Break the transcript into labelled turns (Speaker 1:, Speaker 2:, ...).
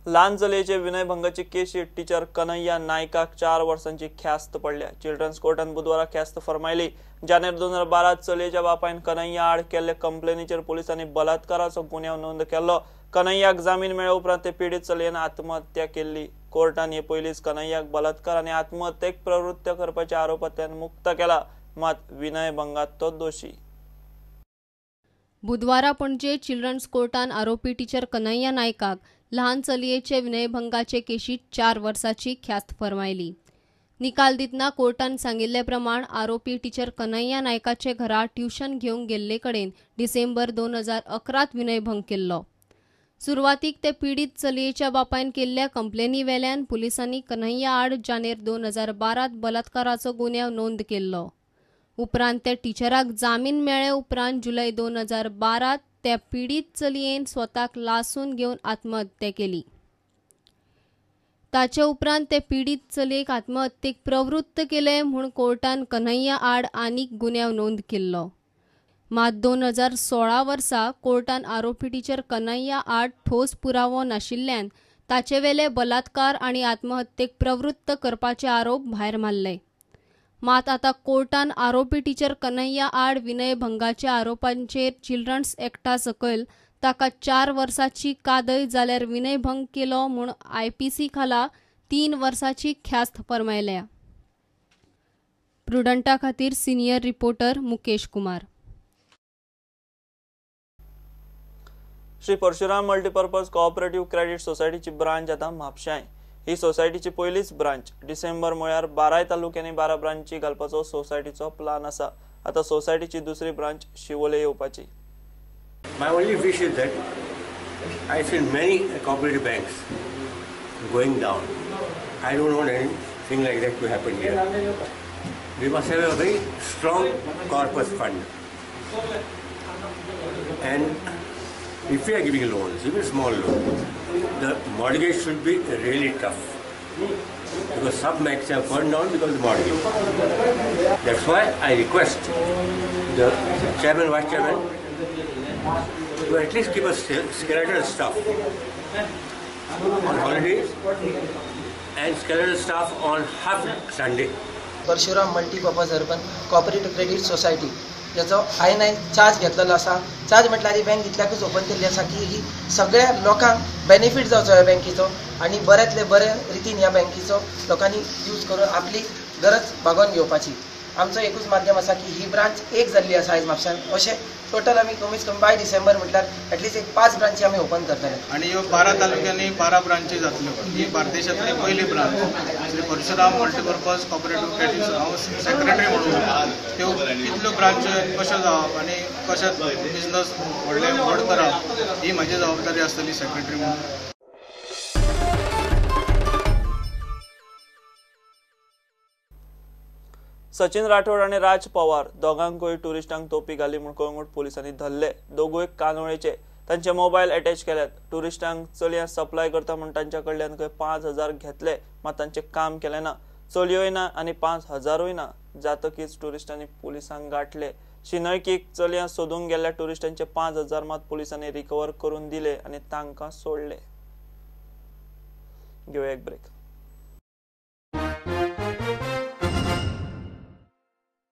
Speaker 1: ल्हान चलयेचे विनयभंगाची केशी टीचर कन्हैया नायकाक 4 वर्सांची ख्यास्त पडल्या. चिल्ड्रन्स कोर्टान बुधवारा ख्यास्त फरमायली. जानेर 2012 चलयेच्या बापायन कन्हैया आड केल्ले कंप्लेनीचेर पोलिसांनी बलात्काराचो गुन्यांव नोंद केल्लो. कन्हैयाक जामीन मेळ्ळे उपरांत ते पीडित चलयेन आत्महत्या केल्ली. कोर्टान हे पयलींच कन्हैयाक बलात्कार आनी आत्महत्येक प्रवृत्त करपाच्या आरोपांतल्यान मुक्त केला, मात विनयभंगात तो दोशी.
Speaker 2: बुधवारा पणजे चिल्ड्रन्स कोर्टान आरोपी टीचर कन्हैया नायकाक ल्हान चलयेचे विनयभंगाचे केशीत 4 वर्सांची ख्यास्त फरमायली. निकाल दितना कोर्टान सांगिल्ले प्रमाण आरोपी टीचर कन्हैया नायकाचे घरा ट्युशन घेवंक गेल्ले कडेन डिसेंबर 2011 विनयभंग केल्लो. सुरवातीक ते पीडित चलयेच्या बापायन केल्ल्या कंप्लेनी वेल्यान पुलिसांनी कन्हैया आड जानेर 2012 बलात्काराचो गुन्यांव नोंद केल्लो. उपरांत त्या टीचराक जामीन मेळ्ळे उपरांत जुलय 2012 त्या पीडित चलयेन स्वताक लासून घेवन आत्महत्या केली. ताचे उपरांत ते पीडित चलयेक आत्महत्येक प्रवृत्त केले म्हूण कोर्टान कन्हैया आड आनीक गुन्यांव नोंद केल्लो. मात 2016 वर्सा कोर्टान आरोपी टीचर कन्हैया आड ठोस पुरावो नाशिल्ल्यान ताचेवेले बलात्कार आनी आत्महत्येक प्रवृत्त करपाचे आरोप भायर मारले. मात आतां कोर्टान आरोपी टीचर कन्हैया आड विनयभंगाच्या आरोपांचेर चिल्ड्रन्स एक्टा सकयल ताका 4 वर्सांची कादय जाल्यार विनयभंग केलो म्हूण IPC खाला 3 वर्सांची ख्यास्त फरमायल्या. प्रुडंटा खातीर senior reporter Mukesh Kumar.
Speaker 1: Shri Parshuram multipurpose cooperative credit सोसायटीची branch आतां म्हापशां. ही सोसायटीची पयलीच ब्रांच. डिसेंबर म्हळ्यार 12 तालुक्यांनी 12 ब्रांची घालपाचो सोसायटीचो प्लान आसा. आतां सोसायटीची दुसरी ब्रांच शिवोले येवपाची.
Speaker 3: My only wish is that I seen many cooperative banks going down. I don't want anything like that to happen here. We must have a very strong corpus fund. And if we are giving loans, even small loans, the mortgage should be really tough, because some banks have gone down because of the mortgage. That's why I request the chairman, vice chairman, to at least keep a skeletal staff on holidays and skeletal staff on half Sunday.
Speaker 4: Parshuram multipurpose urban cooperative credit society ज्याचो हांवें आयज charge घेतलेलो आसा. Charge म्हटल्यार ही bank इतल्याकूच open केल्ली आसा की ही सगळ्या लोकांक बेनिफीट जावचो ह्या बँकेचो आनी बऱ्यांतले बरे रितीन ह्या बँकेचो लोकांनी यूज करून आपली गरज भागोवन घेवपाची. आमचो एकूच माध्यम आसा की ही ब्रांच एक जाल्ली आसा आयज म्हापश्यान. अशें टोटल आमी कमीत कमी बाय डिसेंबर म्हटल्यार एटलिस्ट एक 5 ब्रांची आमी ओपन करतले.
Speaker 5: आनी ह्यो 12 तालुक्यांनी 12 ब्रांची जातल्यो. ही बार्देशांतली पयली branch Shri Parshuram multipurpose cooperative credit. हांव सेक्रेटरी म्हणून त्यो कितल्यो ब्रांची कश्यो जावप आनी कशें बिजनस व्हडले व्हड करप ही म्हजी जबाबदारी आसतली सेक्रेटरी म्हणून.
Speaker 1: सचिन राठोड आनी राज पवार दोगांकूय टुरिस्टांक तोपी घाली म्हूण कळंगूट पोलिसांनी धरले. दोगूय कानोळेचे. तांचे मोबायल अटॅच केल्यात. टुरिस्टांक चलयां सप्लाय करता म्हूण तांच्या कडल्यान खंय 5000 घेतले, मात तांचें काम केलें ना. चलयोय ना आनी 5000ूय ना. जातकीच टुरिस्टांनी पोलिसांक गांठले. शिनळकीक चलयां सोदूंक गेल्ल्या टुरिस्टांचे 5000 मात पोलिसांनी रिकवर करून दिले आनी तांकां सोडले. घेवया एक ब्रेक.